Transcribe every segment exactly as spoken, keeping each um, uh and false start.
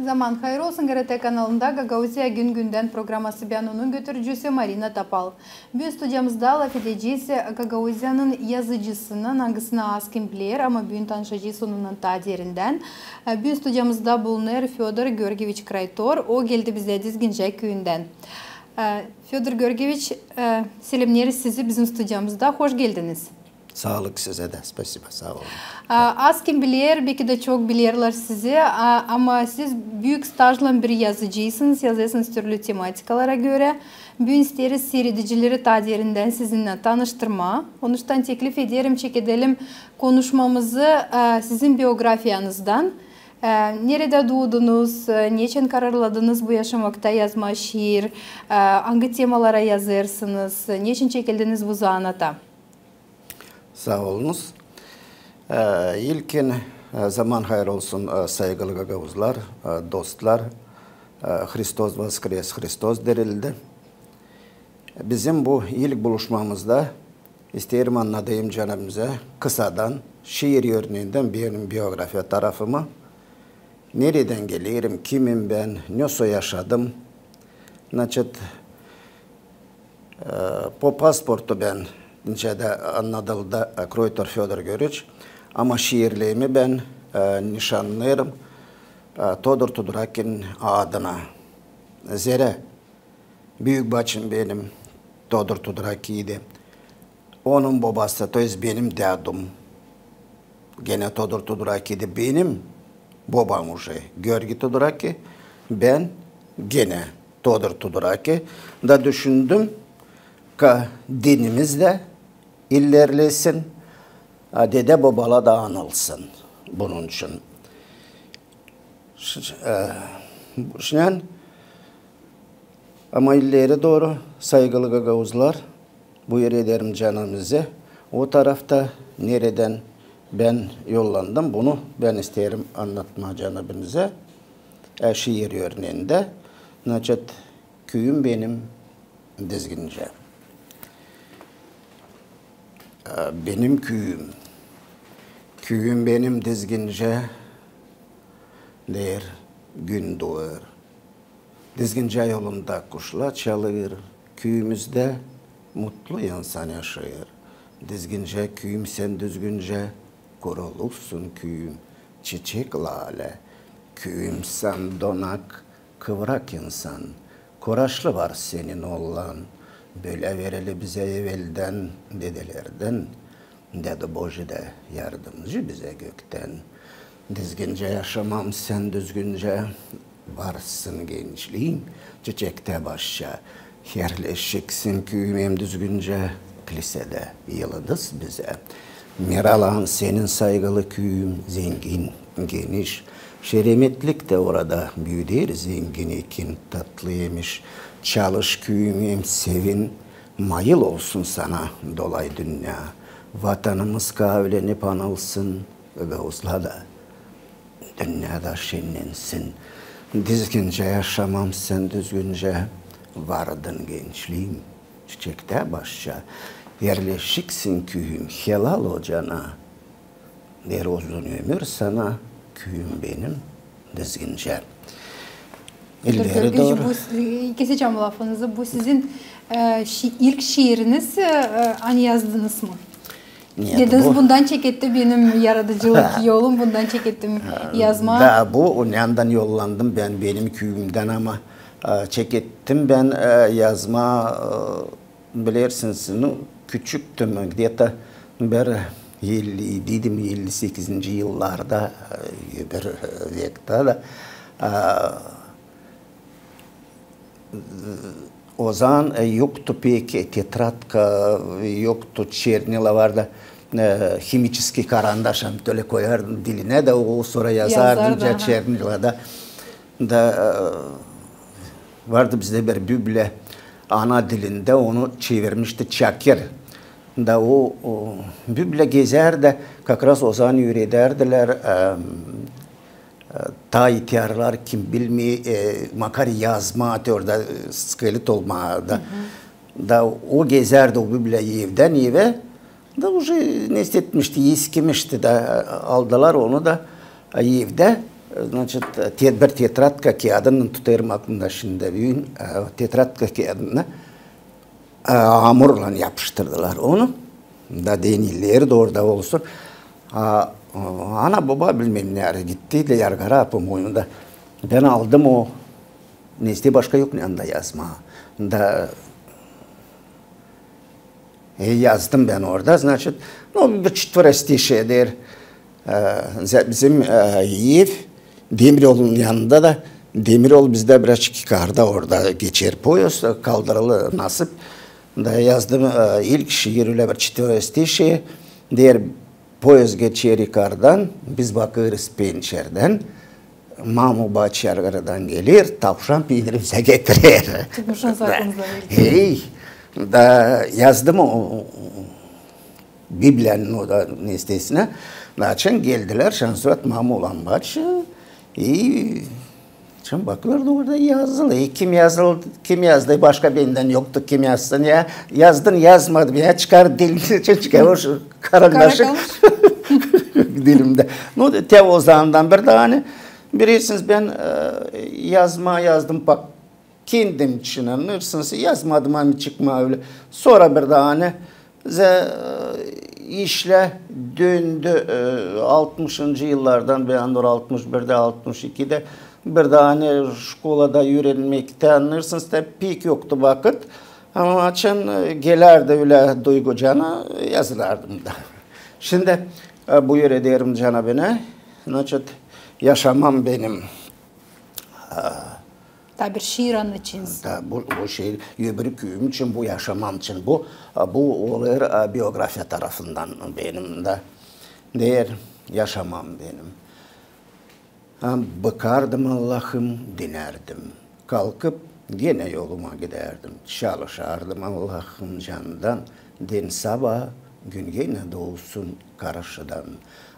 Zaman hayır olsun. GRT kanalında Gagauziya gün-gündän programası, bän onun götürücüsü Marina Topal. Büün studiyamızda lafedecez Gagauziyanın yazıcısınnan, angısını az kim biler, ama büün tanışacez onunnan taa derindän. E, büün studiyamızda bulunêr Födor Georgieviç Kraytor, o geldi bizä Dizgincä küüyündän. E, Födor Georgieviç, e, selämneeriz sizi bizim studiyamızda, hoş geldiniz. Saalık sizä dä, spasiba, saa olun. A, az kim biler, beki dä çok bilerlär sizi, a, ama siz büük stajlan bir yazıcıysınız, yazêrsınız türlü tematikalara görä. Büün isteeriz siiredicileri taa derindän sizinnän tanıştırmaa. Onuştan teklif ederim, çekedelim konuşmamızı, a, sizin biografiyanızdan. A, neredä duudunuz, a, neçin kararladınız bu yaşamakta yazmaa şiir, a, angı temalara yazêrsınız, neçin çekeldiniz bu zanaata? Saa olunuz. E, ilkin, e, zaman hayır olsun, e, saygılı gagauzlar, e, dostlar. E, Hristos voskres, Hristos dirildi. Bizim bu ilk buluşmamızda isteerim annadayım canabınıza kısadan, şiir örneendän benim biografiya tarafımı. Neredän gelerim, kimim bän, ne soy yaşadım. Значит, e, po pasportu bän, nicä dä annadıldı, e, Kroytor Födor Görüç, ama şiirlerimi bän, e, nişannêêrım, e, Todur Tudorakinin adına. Zerä büük baçım benim Todur Tudorakiydi. Onun bobası, то есть benim dädum, genä Todur Tudoraki idi. Benim bobam уже Georgi Tudoraki, bän genä Todur Tudoraki. Da düşündüm, ka dinimiz dä ilerlesin, a, dedä-bobalar da anılsın bunun için. Ş-, e, şundan, ama ileri dooru, saygılı gagauzlar, buyur ederim canınızı. O tarafta, neredän bän yollandım, bunu bän isteerim annatmaa canabınıza. E, şiir örneendä. Значит, küüyüm benim Dizgincä. E, benim küüyüm. Küüyüm benim Dizgincä, deer gün duur. Dizgincä yolunda kuşlar çalêr, küüyümüzdä mutlu insan yaşêêr. Dizgincä küüyüm, sän düzgüncä kurulursun, küüyüm, çiçek lalä. Küüyüm, sän donak, kıvrak insan, kuraşlı var senin ollan. Bölä verildi bizä eveldän, dedelerdän. Dädu Boji dä yardımcı bizä göktän. Dizgincä yaşamam sän düzgüncä, varsın gençliim çiçektä başça. Herleşiksin, küüyüm, düzgüncä, klisedä yıldız bizä. Miralan senin, saygılı küüyüm, zengin, geniş. Şeremetlik tä orada büüder zengin ekin, tatlı emiş. Çalış, küüyüm, sevin, mayıl olsun sana dolay dünnä. Vatanımız kaavlenip anılsın, gagauzlar da dünnädä şennensin. Dizgincä yaşamam sän düzgüncä, vardın gençliim çiçektä başça. Herleşiksin, küüyüm, helal o cana. Deer uzun ömür sana, küüyüm benim, Dizgincä. İleri dooru. Bu, kesecäm lafınızı. Bu sizin, e, şi-, ilk şiiriniz, e, e, ani yazdınız mı? Dediniz, bu bundan çeketti benim yaradıcılık yolum, bundan çekettim yazmaa. Da bu, ondan yollandım bän benim küüyümdän, ama, e, çekettim bän, e, yazmaa, e, bilersiniz, nu, küçüktüm, где-то bir elli ediydim, elli sekizinci yıllarda, e, bir vekta da, e, o zaman, e, yoktu pek tetratka, yoktu, çernila vardı, e, химический карандаш, ani ölä koyardın dilinä da o sora yazardı çernilada. Da, e, vardı bizdä bir Bibliya ana dilindä, onu çevirmişti Çakir. Da o, o Bibliya gezärdi, как раз o zaman üüredärdilär, e, e, taa ihtärlar, kim bilmeer, e, makar yazmaa, te orada, e, skelet olmaa da. Da o gezärdi o Bibliya evdän evä. Da уже nesetmişti, eskimişti da, aldılar onu da evdä. Значит, te-, bir tetratka kiyadını tutêrım aklımda şindi büün. E, tetratka kiyadını, e, amurlan yapıştırdılar onu. Da deyni ileri dooru da olsun. A, ana-boba bilmäm neredä gitti, da yargara, по-моему, da. Bän aldım o, ne istää başka yok ne anda yazmaa. Da E, yazdım bän orada, значит, ну, bir четверостишие deer. E, za-, bizim, e, ev Demiryolunun yanında da, Demiryol bizdä birazcık yukarda, orada geçer poyozd, kaldırılı nasıp. Da yazdım, e, ilk şiir ölä bir четверостишие, deer, poyozd geçer yukardan, biz bakêrız pençerdän, mamu-baçı yargaradan geler, tavşan piiniri bizä getirer. Tutmuşsunuz aklınızda belki. Hey, da yazdım o, o, o Bibliyanın o da nestesinä. Açan geldilär, şansıvat mamu-baçı olanlar. E, açan bakêrlar da orada yazılı. E, kim yazılı, kim yazdı? Başka bendän yoktu, kim yazsın ya. Yazdın, yazmadın ya, çıkar dilimdän, çıkar o şu karandaşık dilimdä. Ну, te o zamandan bir dä, ani, bilersiniz, bän, e, yazmaa yazdım, bak, kendim için, annêêrsınız, yazmadım, ani çıkmaa ölä. Sora bir dä, ani, za-, e, işlär döndü, e, altmışıncı yıllardan, bän dur altmış birdä, altmış ikidä, bir dä, ani, şkolada üürenmektä, annêêrsınız, da pek yoktu vakıt. Ama açan, e, gelärdi ölä duygu cana, yazardım da. Şindi, e, buyur ederim cana beni. Значит, yaşamam benim. Da bir şiir onun için. Da bu, bu şiir öbürü küüyüm için, bu yaşamam için. Bu, bu olêr, e, biografiya tarafından benim dä. Deer, yaşamam benim. Am, bıkardım, Allahım, dinärdim. Kalkıp, genä yoluma gidärdim. Çalışardım, Allahım, candan, den sabaa, gün genä doosun karşıdan.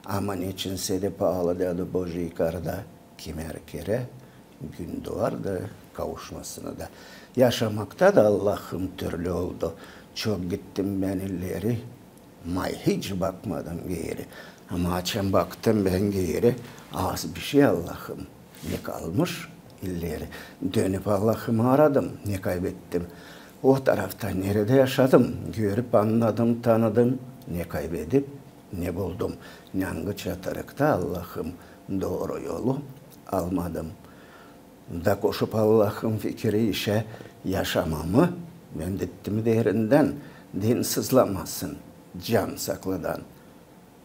Ama neçinsä dä paalı dä, Boji, karda, kimär kerä gün doar da kavuşmasını da. Yaşamakta da, Allahım, türlü oldu. Çok gittim bän ileri, may hiç bakmadım geeri. Ama açan baktım bän geeri, az bişey, Allahım, ne kalmış ileri. Dönüp Allahımı aradım, ne kaybettim. O tarafta neredä yaşadım, görüp annadım, tanıdım, ne kaybedip, ne buldum. Nangı çatırıkta, Allahım, dooru yolu almadım. Da koşup Allahım fikiri işä, yaşamamı bän dittim derindän, den sızlamasın can saklıdan.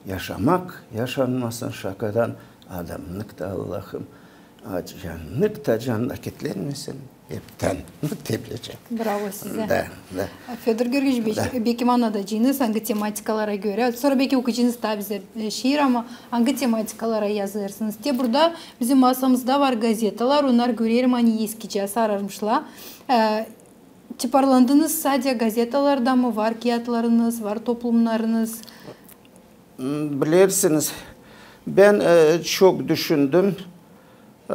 Yaşamak yaşanmasın şakadan, adamnıkta, Allahım, acıyannıkta can da kitlenmesin heptän. Te bilecek. Bravo sizä. Da, da. Födor Georgiç, beki, beki annadıcınız, angı tematikalara görä. Sora beki okuyacınız taa bizä, e, şiir, ama angı tematikalara yazêrsınız? Te burada bizim masamızda var gazetalar, onnar, görerim, ani eskicä sararmışlar. E, tiparlandınız sade gazetalarda mı, var kiyatlarınız, var toplumnarınız? M, bilersiniz, bän, e, çok düşündüm. E,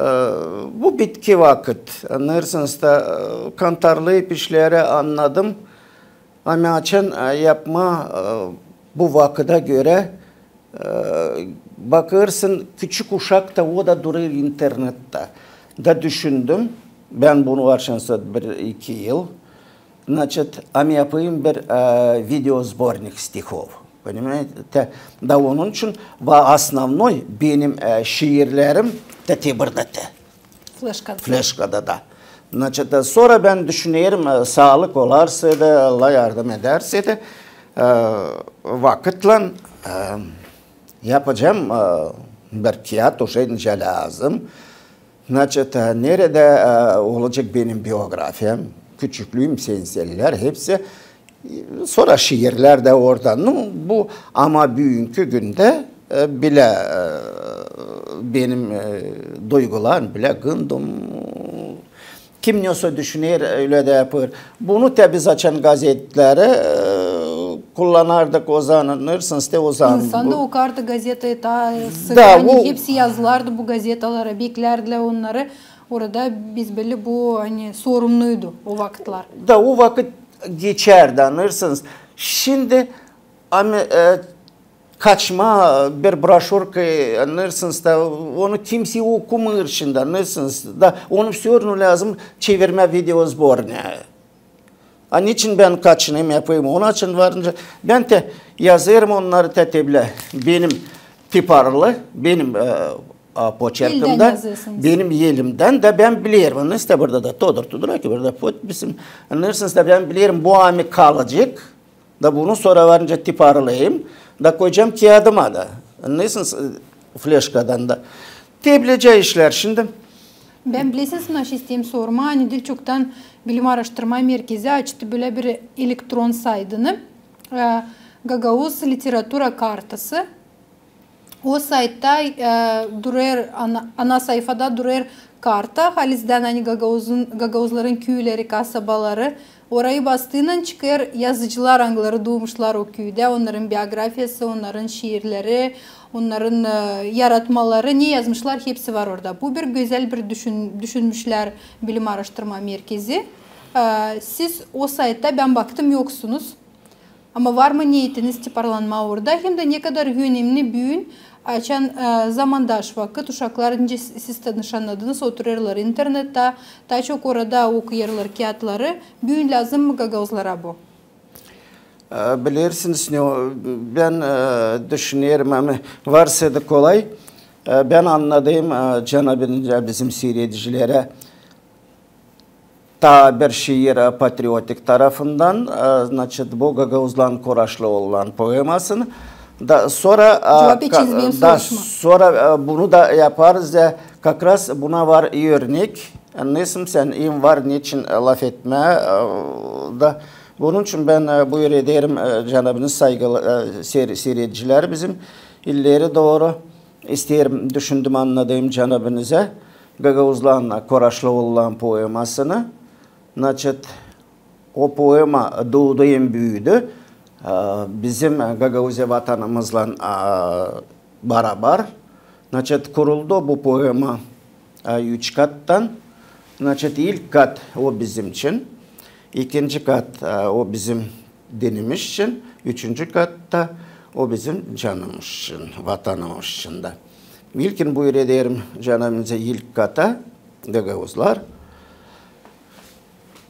bu bitki vakıt, annêêrsınız da, e, kantarlayıp işleri annadım. Ama açan, e, yapmaa, e, bu vakıda görä, e, bakêrsın, küçük uşak ta, o da durêr internettä. Da düşündüm, bän bunu var şansıvat bir, iki yıl, Значит, ama yapayım bir, e, видеосборник стихов. Понимаете? Da onun için va-, основной benim, e, şiirlerim te, te burada te. Fleşkada. Fleşkada da. Значит, e, sora bän düşünerim, e, saalık olarsa da, Allah yardım edärsä da, e, vakıtlan, e, yapacam, e, bir kiyat, uşak nicä lääzım. Значит, e, neredä, e, olacek benim biografiyam, küçüklüüm, sensellär, hepsi. E, sora şiirlär dä orada. Ну, bu, ama büünkü gündä, e, bilä, e, benim, e, duygularım, bilä gındım. Kim ne olsa düşüner, ölä dä yapêr. Bunu tä biz açan gazetleri, e, kullanardık o zaman, annêêrsınız te o zaman. İnsan da okardı gazetayı taa sık, da, ani o hepsi yazılardı bu gazetalara, beklärdilär onnarı. Orada biz belli bu, ani sorumnuydu o vakıtlar. Da o vakıt geçärdi, annêêrsınız. Şindi, ama, e, kaçma bir broşurka, annêêrsınız da, onu kimsey okumêêr şindi, annêêrsınız da, onu всё равно lääzım çevirmää videozbornıya. A neçin bän kaçınêrım, yapêrım? Onnaçın var nicä bän tä yazêrım onnarı tä te bilä benim tiparlı, benim, e, a, poçerkimdän, benim elimdän da bän bilerim. Annêêrsınız da, burada da Todor Tudraki, burada potpisim. Annêêrsınız da, bän bilerim, bu ani kalacek. Da bunu sora var nicä tiparlayım da koyacam kiyaadıma da. Annêêrsınız, e, fleşkadan da. Te bilecä işlär şindi. Bän, bilersiniz, naşey isteerim sormaa, ani diil çoktan Bilim aaraştırma merkezi açtı bölä bir elektron saytını, e, Gagauz literatura kartası. O saytta, e, durêr, ana, ana sayfada durêr karta, halizdän, ani gagauzun, gagauzların küüleri, kasabaları. Orayı bastıynan çıkêr yazıcılar, angıları duumuşlar o küüdä, onnarın biografiyası, onnarın şiirleri, onnarın, e, yaratmaları, ne yazmışlar, hepsi var orada. Bu bir gözäl bir düşün-, düşünmüşlär Bilim aaraştırma merkezi. E, siz o saytta, bän baktım, yoksunuz. Ama var mı neetiniz tiparlanmaa orada? Hem dä ne kadar önemli büün, açan, e, zamandaş vakıt, uşaklar, nicä s-, siz tanış annadınız, oturêrlar internetä, taa çok orada okuyêrlar kiyatları. Büün lääzım mı gagauzlara bu? E, bilersiniz ne, o, bän, e, düşünerim, ama varsa da kolay, e, bän annadêrım, e, canabinä, bizim siiredicilerä taa bir şiir, e, patriotik tarafından, e, значит, bu gagauzlan kuraşlı olan poemasını. Da sora, e, da sora, e, bunu da yaparız, e, kakraz buna var örnek. Annêêrsın sän, im var neçin, e, lafetmää, e, da bunun için bän, e, buyur ederim, e, canabinä, saygılı, e, seyir-, siirediciler bizim, ileri dooru. İsteerim, düşündüm, annadayım canabinizä gagauzlan kuraşlı olan poemasını. Значит, o poema duudu hem büüdü, e, bizim Gagauziya vatanımızlan, e, barabar. Значит, kuruldu bu poema, e, üç kattan. Значит, ilk kat o bizim için, ikinci kat, e, o bizim dinimiz için, üçüncü katta o bizim canımız için, vatanımız için dä. İlkin buyur ederim canabinizä ilk kata, gagauzlar.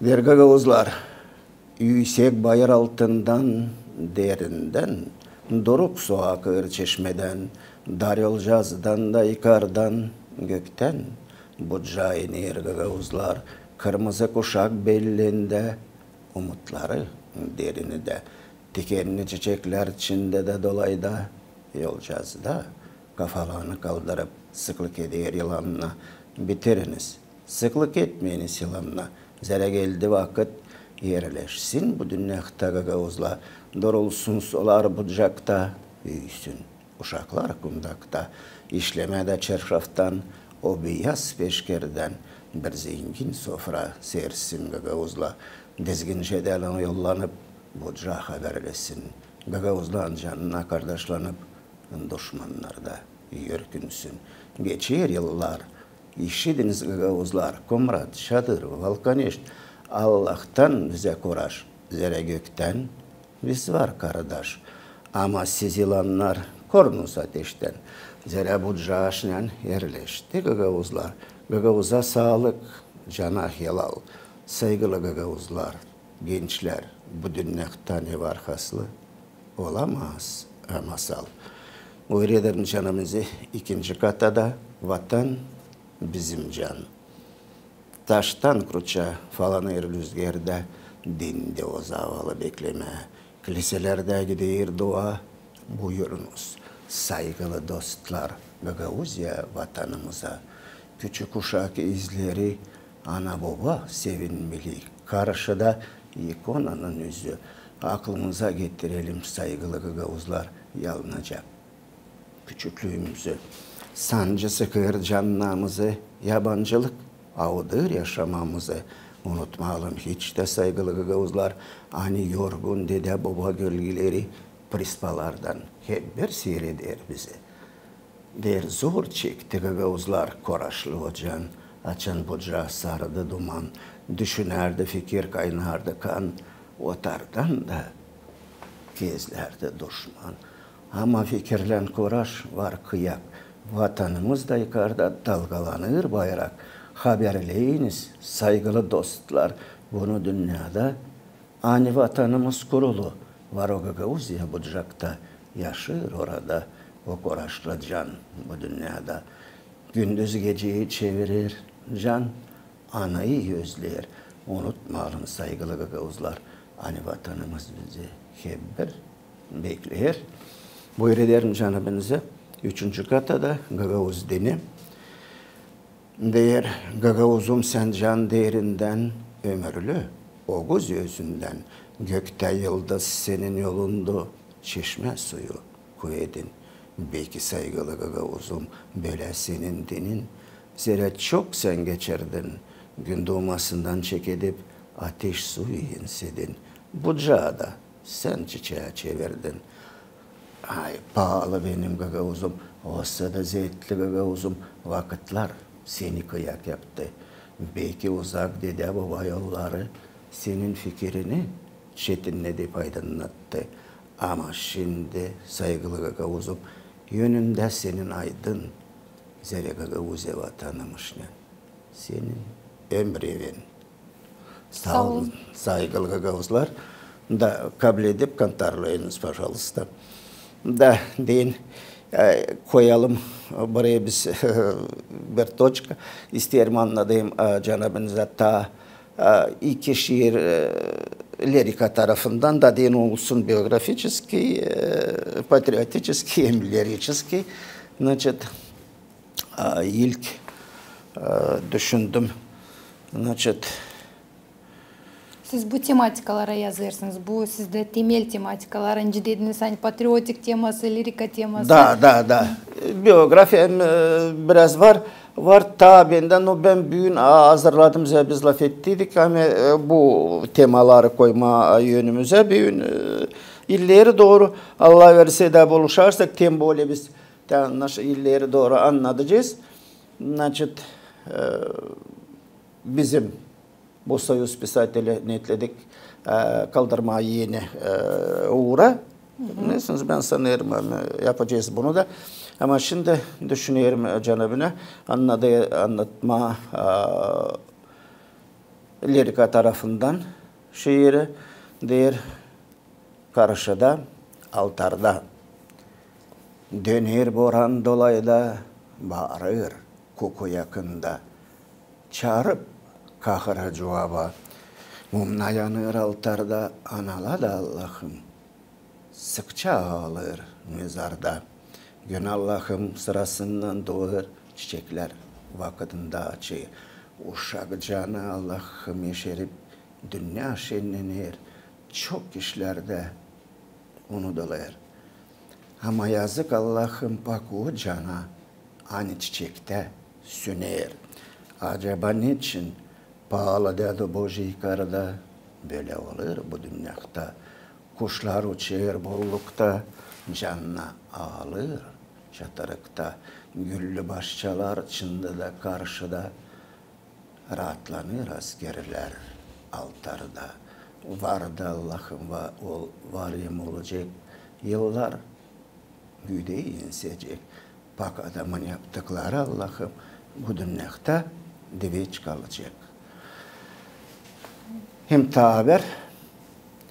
Deer gagauzlar, üüsek bayır altından, derindän, duruk su akêr çeşmedän, dar yolcaazdan da yukardan, göktän bucaa iner gagauzlar, kırmızı kuşak bellindä, umutları derinidä, tikenli çiçeklär içindä dä dolayda, yolcaazda kafalarını kaldırıp, sıklık eder yılanına. Bitiriniz, sıklık etmeyiniz yılanına. Zerä geldi vakıt, erleşsin bu dünnekta gagauzlar, durulsun sular bucakta, üüsün uşaklar kundakta, işlemää dä çarşaftan o biyaz peşkerdän bir zengin sofra sersin gagauzlar. Dizgincedän yollanıp, bucaa haberlesin gagauzlan canına kardaşlanıp, duşmannar da yörkünsün. Geçer yıllar, işidiniz, gagauzlar, Komrat, Şadır, Valkaneşt, Allahtan bizä kuraş, zerä göktän biz var kardaş. Ama siz yılannar, korunuz ateştän, zerä bucaa aşnän erleşti gagauzlar. Gagauza saalık, cana helal, saygılı gagauzlar. Gençlär, bu dünnekta ne var haslı, olamaz, e, masal. Buyur ederim canabinizä ikinci kata da, vatan bizim can. Taştan kruça falanêr lüzgerdä, dindi o zavalı beklemää. Kliselerdä gider dua, buyurunuz, saygılı dostlar, Gagauziya vatanımıza. Küçük uşak izleri, ana-boba sevinmeli. Karşıda ikonanın üzü. Aklımıza getirelim, saygılı gagauzlar, yalnıca küçüklüümüzü. Sancı sıkêr cannamızı, yabancılık avudêr yaşamamızı. Unutmayalım hiç tä, saygılı gagauzlar, ani yorgun dedä-boba gölgeleri prispalardan hep bir siireder bizi. Deer zor çekti gagauzlar kuraşlı o can, açan bucaa sardı duman, düşünärdi fikir, kaynardı kan, otardan da kezlärdi duşman. Ama fikirlän kuraş var kıyak. Vatanımız da yukarda, dalgalanêr bayrak. Haberleyiniz, saygılı dostlar, bunu dünnedä, ani Vatanımız kurulu, var o Gagauziya bucakta, yaşêêr orada o kuraşlı can bu dünnedä. Gündüz geceyi çevirer can, anayı özleer. Unutmayalım, saygılı gagauzlar, ani Vatanımız bizi hep bir bekleer. Buyur ederim canabınızı. Üçüncü kata da Gagauz dini. Deer: Gagauzum, sän can deerindän, ömürlü oguz özündän. Göktä yıldız senin yolundu, çeşmä suyu kuvedin. Beki, saygılı gagauzum, bölä senin dinin. Zerä çok sän geçirdin, gün duumasından çekedip, ateş, su iinsedin. Bucağı da sän çiçää çevirdin. Ay, paalı benim gagauzum, osa da zeetli gagauzum, vakıtlar seni kıyak yaptı. Beki, uzak dedä-boba yolları senin fikirini çetinnedip aydınnattı. Ama şindi, saygılı gagauzum, önündä senin aydın, zerä Gagauziya Vatanımış, ne senin ömrüvin. Saa olun, saygılı gagauzlar. Da kabledip kantarlayınız, пожалуйста. Da deyin, e, koyalım buraya biz bir toçka. İsteerim annadayım, e, canabınıza, taa, e, iki şiir, e, lirika tarafından da deyin olsun biografiçeskiy, e, patriotiçeskiy hem liriçeskiy. Значит, a, ilk, e, düşündüm. Значит, siz bu tematikalara yazêrsınız. Bu sizdä temel tematikalar. Nicä dediniz, ani patriotik teması, lirika teması. Da, da, da. Biografiya hem, e, biraz var. Var taa bendä, no bän büün, a, hazırladım, zerä biz lafettiydik, ama, e, bu temaları koymaa önümüzä büün, e, illeri dooru, Allah verse dä buluşarsak, tem bolä biz tä naşı illeri dooru annadacez. Значит, e, bizim bu Союз писателей neetledik, e, kaldırmaa eni, e, uura. Neysä, bän sanêrım, e, yapacez bunu da. Ama şindi düşünerim, e, canabına annadı-, annatmaa, e, lirika tarafından şiiri, deer: Karşıda, altarda. Döner boran dolayda, baarêr kuku yakında. Çaarıp kahıra cuvaaba. Mumnar yanêr altarda, anala da Allahım sıkça aalêr mezarda. Gün Allahım sırasından doyêr, çiçeklär vakıdında açêr. Uşak canı Allahım eşerip, dünnä şennener, çok işlerdä unudulêr. Ama yazık Allahım pak o cana, ani çiçektä süner. Acaba neçin paalı Dädu Boji yukarda bölä olêr bu dünnäktä? Kuşlar uçêr bollukta, cannar aalêr çatırıkta. Güllü başçalar çındı da karşıda. Raatlanêr askerlär altarda. Vardı Allahım, va-, ol-, var hem olacek. Yıllar güüdä insecek. Pak adamın yaptıkları, Allahım, bu dünnäktä diveç kalacek. Hem taa bir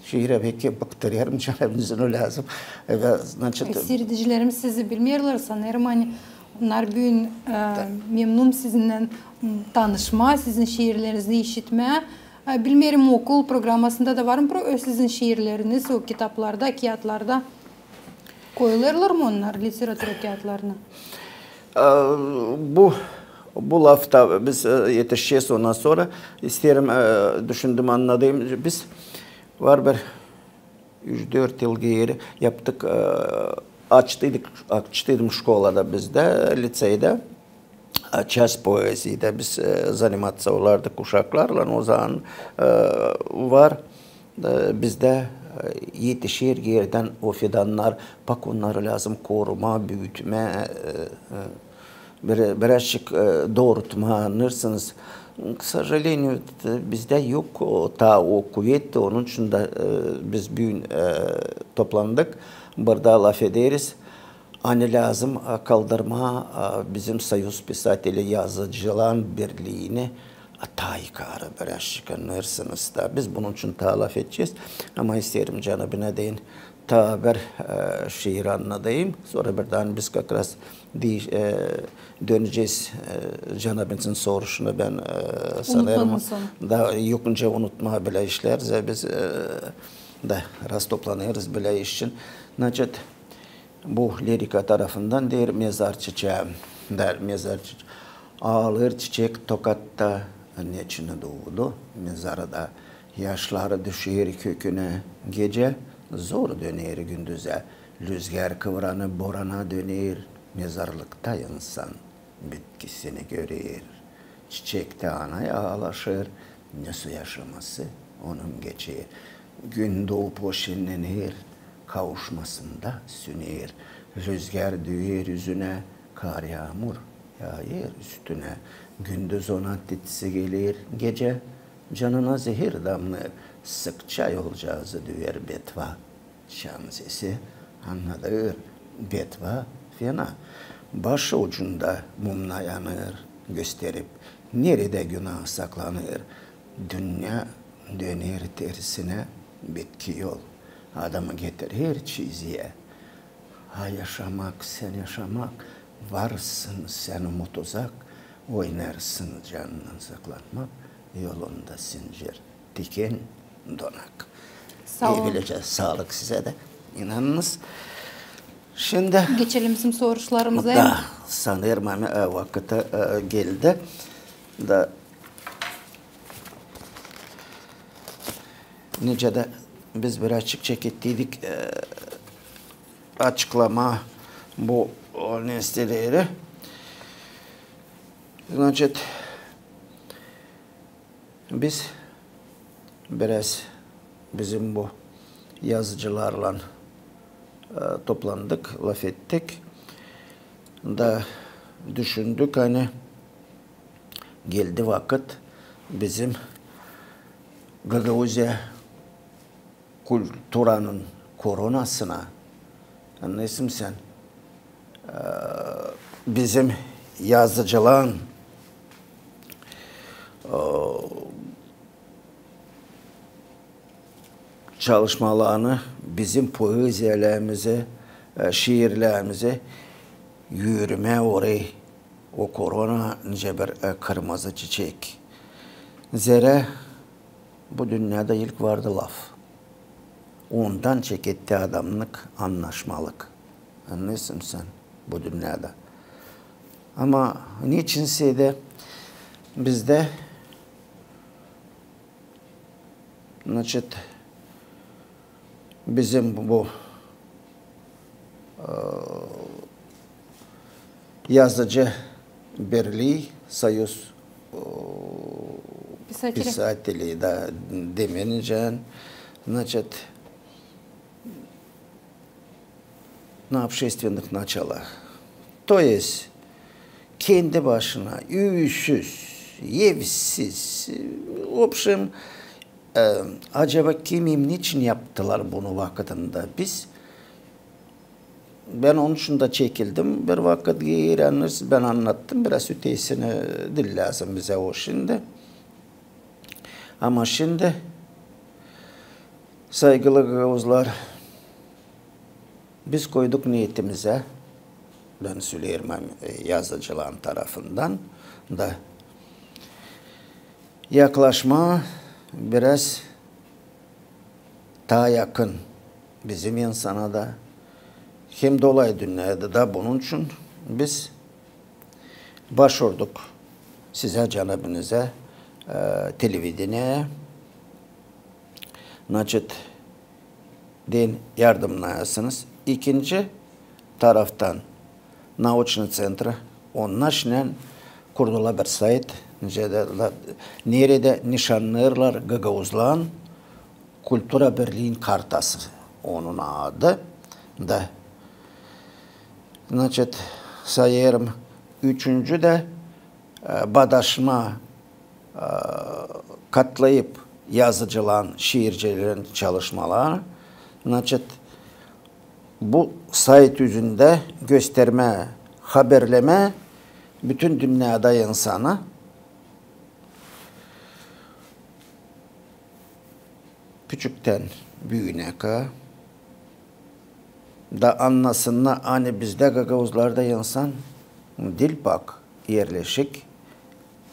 şiiri beki bıktırêrım, canım, bizim lääzım. E, значит, e, siiredicilerimiz sizi bilmeerlär, sanêrım, ani onnar büün, e, memnun sizinnän, m, tanışmaa, sizin şiirlerinizi işitmää. E, bilmeerim, okul programasında da var mı pro-, sizin şiirleriniz o kitaplarda, kiyatlarda? Koyulêrlar mı onnar literatura kiyatlarına? E, bu, bu lafta biz, e, etişecez ondan sora. İsteerim, e, düşündüm, annadayım. Biz var bir üç-dört yıl geeri yaptık, e, açtıydık, açtıydım şkolada bizdä, liţeydä. E, час поэзии dä biz, e, заниматься olardık uşaklarlan, o zaman, e, var, e, bizdä, e, etişer erdän o fidannar, pak onnarı lääzım korumaa, büütmää, e, e, bir, birazçık, e, doorutmaa, annêêrsınız. К сожалению, t-, bizdä yok o, taa o kuvet, onun için dä, e, biz büün, e, toplandık. Burada lafederiz, ani lääzım, e, kaldırmaa, e, bizim Soyuz pisateli, yazıcıların birliini, e, taa yukarı birazcık, annêêrsınız da. Biz bunun için taa lafedecez. Ama isteerim canabına deyim, taa bir, e, şiir annadayım. Sora birdan biz kakraz diş-, e, dönecez, e, canabınızın soruşuna. Bän, e, sanêrım, da yok nicä unutmaa bilä işlär, zerä biz, e, da rastoplanêrız bilä iş için. Значит, bu lirika tarafından deer mezar çiçää. Da mezar çiç-, Aalêêr çiçek Tokatta, neçin duudu mezarda. Yaşları düşer kökünä gecä, zor döner gündüzä. Lüzgär kıvranıp borana döner, mezarlıkta insan bitkisini görer. Çiçek tä anaya aalaşêr, ne su yaşaması onun geçer. Gün doopup o şennener, kavuşmasında süner. Lüzgär düer üzünä, kar, yaamur yaayêr üstünä. Gündüz ona titsi geler, gecä canına zehir damnêêr. Sıkça yolcağızı düer betva. Çan sesi annadêr, betva fena. Başı ucunda mumna yanêr, gösterip, neredä günah saklanêr. Dünnä döner tersinä, bitki yol adamı getirer çiziyä. Ha yaşamak, sän yaşamak, varsın sän umut uzak, oynêrsın canından saklanmak, yolunda sincir, tiken, donak. Saa olun. Bilä saalık sizä dä, inanınız. Şindi geçelim bizim soruşlarımıza. Da, sanêrım, ani, e, vakıtı, e, geldi. Da nicä dä biz birazçık çekettiydik, e, açıklamaa bu, o, nesneleri. Значит, biz biraz bizim bu yazıcılarlan, e, toplandık, lafettik. Da düşündük, ani geldi vakıt bizim Gagauziya kulturanın koronasına, annêêrsın sän, e, bizim yazıcılan, e, çalışmalarını, bizim poeziyaläämizi, e, şiirläämizi yürümää orayı o korona nicä bir, e, kırmızı çiçek. Zerä bu dünnedä ilk vardı laf. Ondan çeketti adamnık annaşmalık. Annêêrsın sän, bu dünnedä. Ama neçinsä dä bizdä, значит, bizim bu, e, yazıcı birlii, Союз, e, писателей, да, demenicän, значит, на общественных началах. То есть, kendi başına, üüsüz, evsiz, в общем, e, acaba kim, neçin yaptılar bunu vakıtında? Biz, bän onun için dä çekildim bir vakıt geeri, annêêrsın, bän annattım biraz ötesini, diil lääzım bizä o şindi. Ama şindi, saygılı gagauzlar, biz koyduk neetimizä, bän söleerim, e, yazıcıların tarafından da, yaklaşmaa biraz taa yakın bizim insana da, hem dä olay dünnedä dä. Bunun için biz başvurduk sizä, canabınıza, e, televideniyeya, значит, deyni yardımnayasınız. İkinci taraftan nauçnıy ţentr, onnar şindän kurdula bir sayt, neredä nişannêêrlar gagauzların kultura birliin kartası, onun adı da. Значит, sayêrım, üçüncü dä, e, badaşma, e, katlayıp yazıcıların, şiircilerin çalışmaları. Значит, Bu sayt üzündä göstermää, haberlemää bütün dünnedä insana, küçüktän büünä kadar, da annasınnar, ani bizdä gagauzlarda insan diil pak erleşik,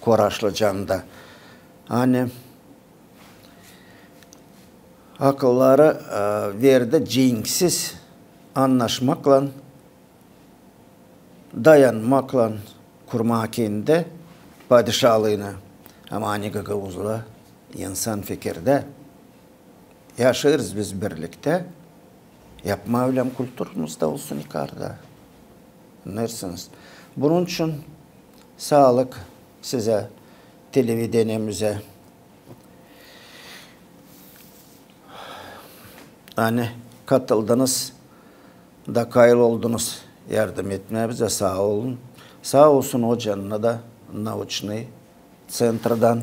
koraşlıcanda, ani akılları, e, verdi cenksiz annaşmaklan, dayanmaklan kurmaa kendi padişalıını. Ama ani gagauzlar insan fikirdä, yaşêêrız biz birliktä, yapmaa ölä kulturamız da olsun yukarda. Annêêrsınız. Bunun için saalık sizä, televideniyemizä. Ani katıldınız da kayıl oldunuz yardım etmää bizä, saa olun. Saa olsun ocanna da nauçnıy centradan,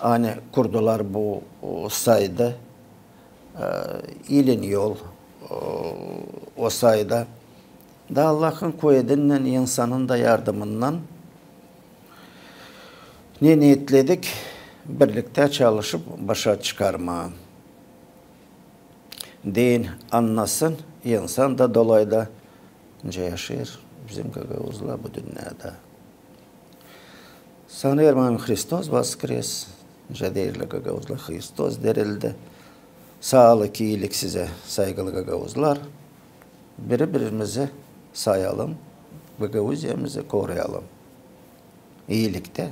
ani kurdular bu, o, saydı, e, İlin yol, o, o sayda. Da Allahın kuvedinnän, insanın da yardımınnan ne neetledik, birliktä çalışıp başa çıkarmaa. Deyni annasın insan da dolayda, nicä yaşêêr bizim gagauzlar bu dünnedä. Sanêrım, ani Hristos voskres, nicä deerlär gagauzlar, Hristos dirildi. Saalık, iilik sizä, saygılı gagauzlar. Biri-birimizi sayalım, Gagauziyamızı koruyalım. İiliktä,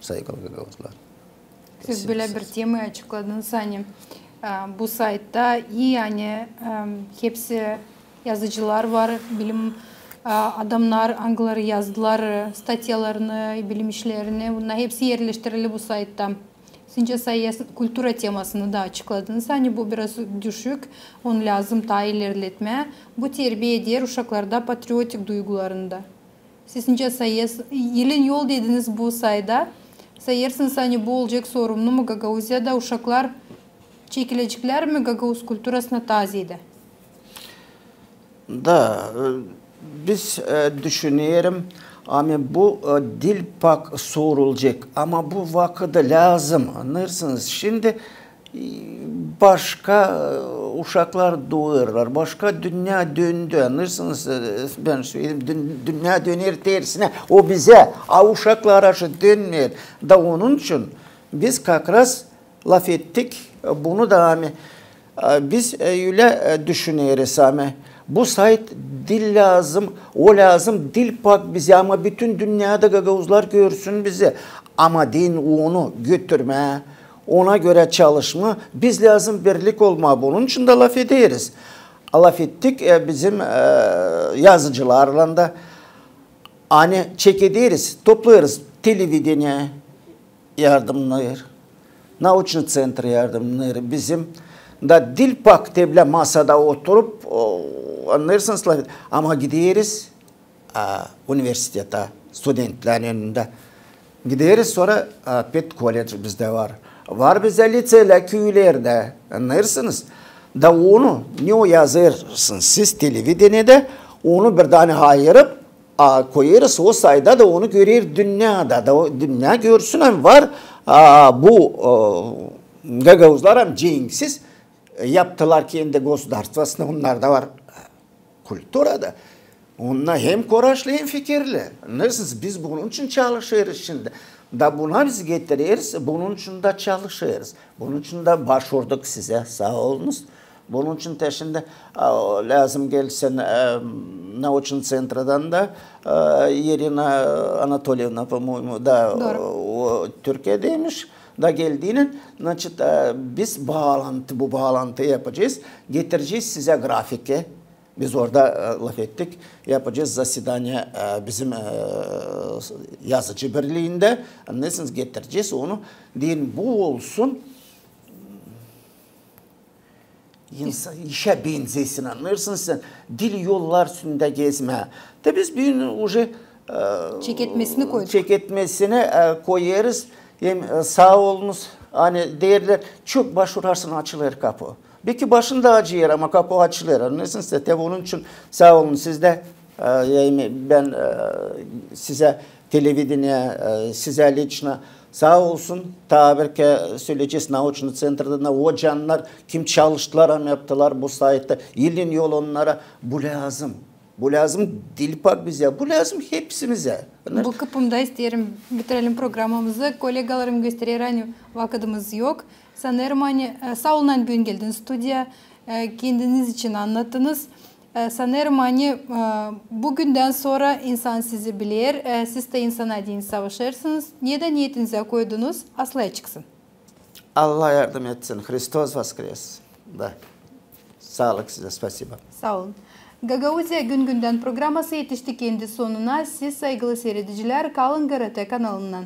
saygılı gagauzlar. Siz bölä bir temayı açıkladınız, ani, e, bu saytta, ani, e, hepsi yazıcılar var, bilim, e, adamnar, angıları yazdılar, e, statyalarını, bilim işlerini, bunnar hepsi erleştirildi bu saytta. Sizincä, sayesinde kultura temasını da açıkladınız, ani bu biraz düşük, onu lääzım taa ilerletmää. Bu terbiä eder uşaklarda patriotik duygularını da. Sizincä, sayes-, İlin yol dediniz bu sayda. Sayêrsınız, ani bu olacek sorumnu mu Gagauziyada, uşaklar çekileceklär mi gagauz kulturasına taa zeedä? Da, e, biz, e, düşünerim, ani bu, e, diil pak sorulacek, ama bu vakıda lääzım, annêêrsınız. Şindi, e, başka, e, uşaklar duuyêrlar, başka dünnä döndü, annêêrsınız, e, bän söleyim, dün-, dünnä döner tersinä, o bizä, a uşaklara dönmeer. Da onun için biz kakraz lafettik, e, bunu da, ani, e, biz, e, ölä, e, düşüneriz, ani bu sayt diil lääzım, o lääzım diil pak bizä, ama bütün dünnedä gagauzlar görsün bizi. Ama deyni onu götürmää, ona görä çalışmaa, biz lääzım birlik olmaa, bunun için dä lafederiz. Lafettik, e, bizim, e, yazıcılarlan da, ani çekederiz, toplêêrız televideniye, yardımnêêr, nauçnıy centr yardımnêêr bizim. Da diil pak te bölä masada oturup, o, annêêrsınız, lafet-, ama gideriz, a, universitetä, studentlän önündä. Gideriz sora, a, pedkolledž bizdä var. Var bizdä liţeylär küülerdä, annêêrsınız. Da onu, ne o yazêrsınız siz televideniyedä, onu bir dä ayırıp, a, koyêrız o sayda da onu görer dünnedä, da o dünnä görsün, ani var, a, bu, o, gagauzlar hem cenksiz, e, yaptılar kendi gosudarstvosunu, onnarda var kultura da. Onnar hem koraşlı, hem fikirli. Annêêrsınız, biz bunun için çalışêrız şindi. Da buna biz getireriz, bunun için dä çalışêrız. Bunun için dä başvurduk sizä, saa olunuz. Bunun için te şindi, a, lääzım gelsin, e, nauçnıy centradan da, e, İrina Anatoliyevna, по-моему, da, o Türkiyedäymiş, da geldiynän, значит, e, biz baalantı, bu baalantı yapacez, getirecez sizä grafiki. Biz orada, e, lafettik, yapacez zasedaniye, e, bizim, e, yazıcı birliindä, annêêrsınız, getirecez onu, deyni bu olsun, insa-, işä benzesin, annêêrsınız sän, diil yollar üstündä gezmää. Da biz büün uje, e, çeketmesini koyêrız. Hem, e, saa olunuz, ani deerlär, çok başvurarsın, açılêr kapu. Belki başın da acıyêr, ama kapu açılêr. Annêêrsınız, te onun için saa olun siz dä, e, yani bän, e, sizä, televideniye, e, sizä liçno saa olsun. Taa bir kerä söleyecez nauçnıy ţentrda, o canlar, kim çalıştılar, hem yaptılar bu saytta. Elin yol onnara. Bu lääzım. Bu lääzım diil pak bizä, bu lääzım hepsimizä. Bu kapıda isteerim bitirelim programamızı. Kolegalarım gösterer, ani vakıdımız yok. Sanêrım, ani, e, saa olun, ani büün geldiniz studiyaya, e, kendiniz için annattınız. E, sanêrım, ani, e, bugündän sora insan sizi biler, e, siz tä insana deyni savaşêrsınız. Ne dä niyetinizä koydunuz, aslää çıksın. Allah yardım etsin. Hristos voskres. Da. Saalık sizä, spasiba. Saa olun. Gagauziya gün-gündän programası etişti kendi sonuna. Siz, saygılı siiredicilär, kalın GRT kanalından.